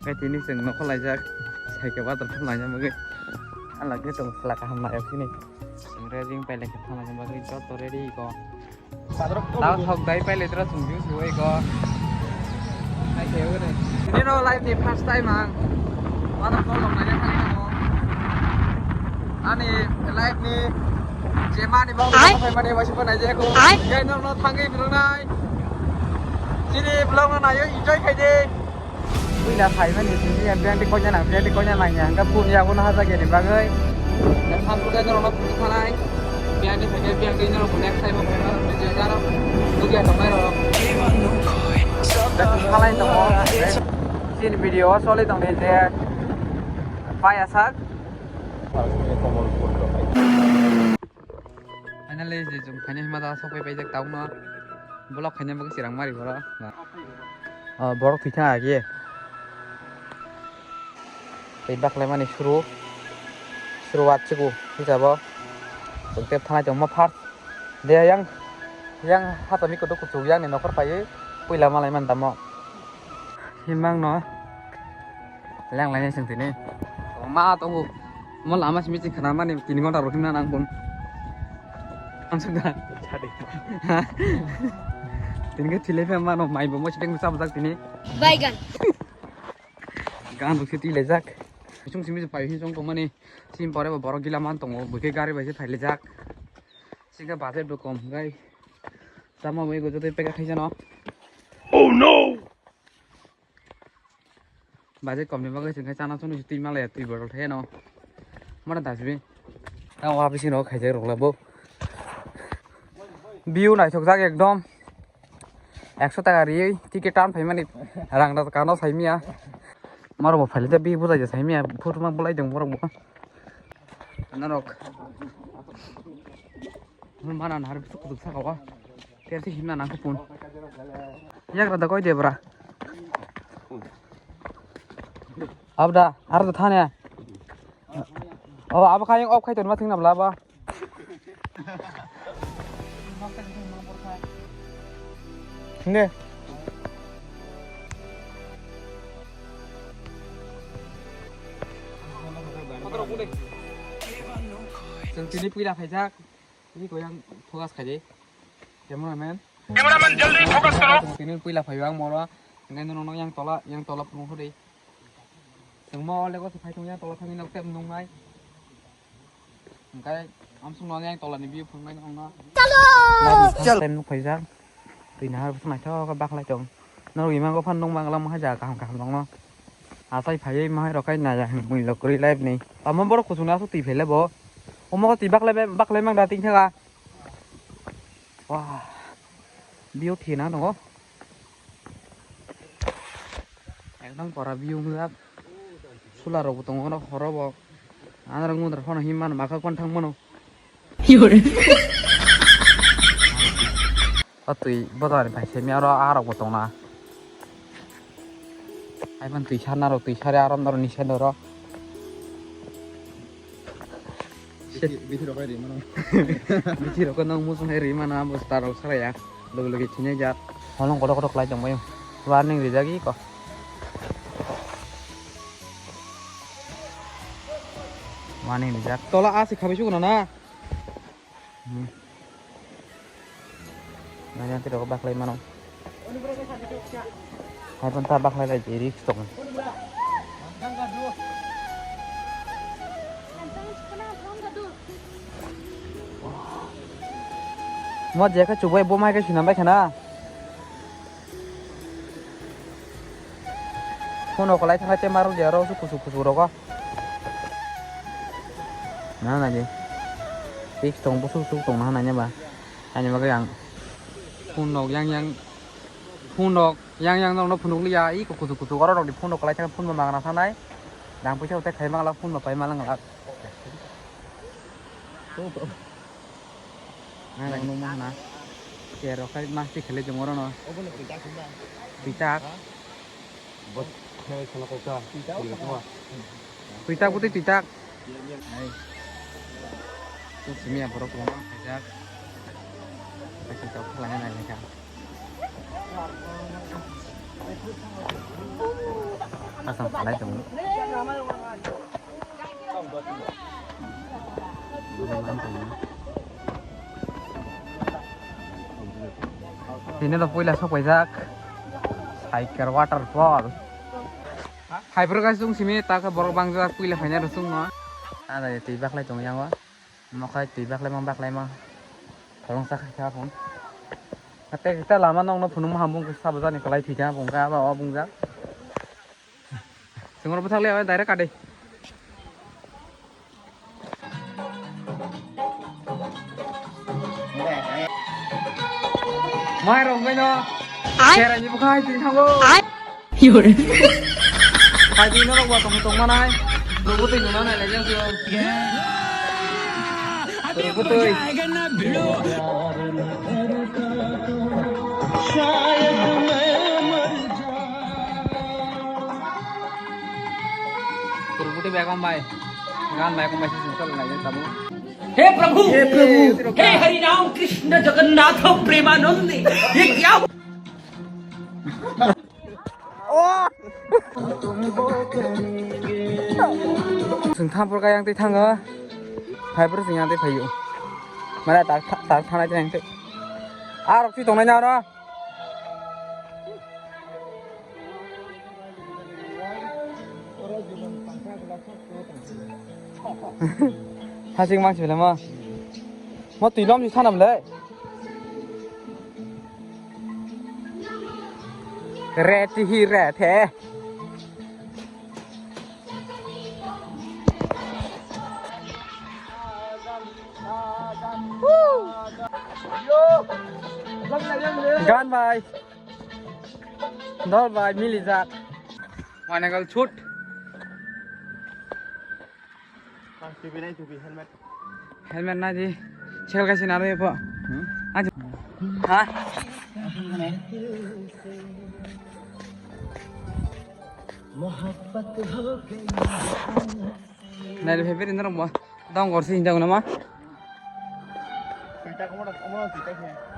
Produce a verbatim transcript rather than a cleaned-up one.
Khe tini chwng nokho laijak, cycle water phano laina bagwi. Ang lagi tong sla kaham nai sini. Chwng ready wng pai lai khe phano laina bagwi joto ready ko. Tao thok dai pai lai tro chwng view suwai ko. Nai khe wngwi. Tini no life ni first time ang waterfall rok naina thangwi tongo. Ani life ni je mani bok Ai. Phai mani waisa phai naijak ko. Ai. Gai no no thangwi phunuknai. Chini vlog no naio enjoy khai di. Puila phaimani simi ya, biyang di koina nang, biyang di koina nang ya, hingke phone ya, abono hajak ya ni bagwi. Samsung khe norok no phone sanai, biyang di phaikhe, biyang di norok next time o phaima rok je jaro, buji ya tongnai rok. Salai tongo, chini video o soli tongdi je, paya sak. Finally, je chwng khaina hima da sokpai paijak tabukno. Vlog khaina bagwi chwrang mari boro. O, borok thwi thang agi. Tei baklaimani suru. Suru watsigo hisabo. Chwng tep thanai tongma first. De yang, yang hata mi kutuk kuchuk yang ni nokhor paiwi puila malai man tamo. Himang no. Leng lainai chwng tini. Ma tongo. Mo lama simi chwng khna mani tini gonta rok himna nang bun. Ang sukha. Tini khe thilai phe mano mai bo mo siteng bwsa bwsak tini. Baigan. Gan rok se twi laijak. Bising simi pai hin song tongmani. Sim pore bo borok gila man tongo. Bo khe gari bai se phai laijak. Singkhe budget bo kom gai. Sama bo ego joto packet khaijano. Oh no! Budget komni bagwi chwngkhe chana chunu twi malaya twi bottle thai no. Mara dustbin. Ang wa bising rok khaijak rok labo. View naithokjak ekdom. Ekso taka riwi ticket tan phaimani rang rok kano saimiya. Maro bo phailai view bujai saimiya. Photo ma bulai dong borok bo. Norok. Mana nahar bisuk kutuk saka o. Tersi himna nangkhe pun. Yagra da koi debra. Abda, ar da thane. O, abo khai off khai ton ma thing na bla ba. Ne. Chwng tini puila khaijak. Tini koyang focus khaidi. Cameraman. Cameraman, jaldi focus karo. Tini puila phaiyo ang moro. Ngai nono yang tola, yang tola phunuk hodi. Chwng mo ole go phai thung yang tola thangwi nok tep nungnai. Hingkai amsung no yang tola ni view phunuknai nokno. Chalo. Chal. Time nuk phaijak. Twi nahar bwswk naithok khe baklai tong. Norok imango phan nung mangla mokhe jaga kaham kaham nokno. Achai phaiwi mahai rok khai naya hwn mui lok kwrwi live ni. Tamo borok kuchukni aswk twi phaile bo. Omo twi baklai bai, baklai mang da twi thaka. Wah. View thina tongo. Ekdom pora view wngjak. Sula rok bo tongo oro horo bo. Anarok mundra phano himma maka kon thang mano. Yore. O twi bodol ni pai simi aro a rok bo tongna. Ai man twi sarna rok twi sari aro norok ni sendoro. Bithi rok ri mano. Bithi rok no muchung hai ri mano abo star rok saraya. Logi logi thini jak. Holong kotor kotor khlai tong bayo. Warning rijak iko. Warning rijak. Tola asi khabai sugo na. Hmm. Nanya tiro baklai mano. Hai pon ta baklai lai risk tong. Mo je khe chubai bo mai khe sinam bai khana. Phone rok kwlai thangkhe tei marok ya oro kuchuk kuchuk rogo. Na nai di. Fix tong busuk suk tong na nai ba. Ani bagwi ang phone rok yang yang phone rok yang yang no phunuk liya i kuchuk kuchuk oro rok ni phone rok kwlai thangkhe phone bo magna thangnai. Dang puisa utai khai mangla phone bo pai mangla. Ang nung mano na. Chair rok khai ma si khele jong oro no. Twi tak. Twi tak bwtwi twi tak. Hai. Tu simi ya borok rok ma khaijak. Khaijak kok khlai nai nai kha. Asam salai tongo. Tini to puila sok paijak. Saiker waterfall. Hai phuru guys, chwng simi ta khe borok bangjak puila phaina rw chwngno. Ada twi baklai tongo yango. Nokhai twi baklai mang baklai mang. Tholong sa kha phun. Hatai kita lama nokno phunuk ma hamung sabo jani kwlai thwi kha phun kha aba o bungjak. Sengor bwthak le direct kade. Mai rong bai no. Ai. Serai ni bukhai tin thango. Ai. Yore. Hai di no rok wa tong tong manai. Rogo twi nuna nai le jang sio. Rogo twi. Kurbuti bekom bai. Gan bekom bai sing sol lai tabu. हे प्रभु, हे प्रभु, हे हरि राम कृष्ण जगन्नाथ प्रेमानंद, ये क्या? Sing tham por kayang tei thango. Hai por sing yang tei phayu. Mana tak tak thanai tei yang tei. Arok ti tongnai na ro. Hasing mang sibele mo. Mo twi lom si sanam le. Re ti hi re the. Gan bai. Dol bai milijak. Managal shoot. Tupi nai tupi helmet. Helmet nai di. Sel kasi naro ya po. Hmm? Aja. Ha? Nai le phai beri norok bo. Dong gorsi hinjak nama. Tuita kamu nak kamu nak tuita kamu.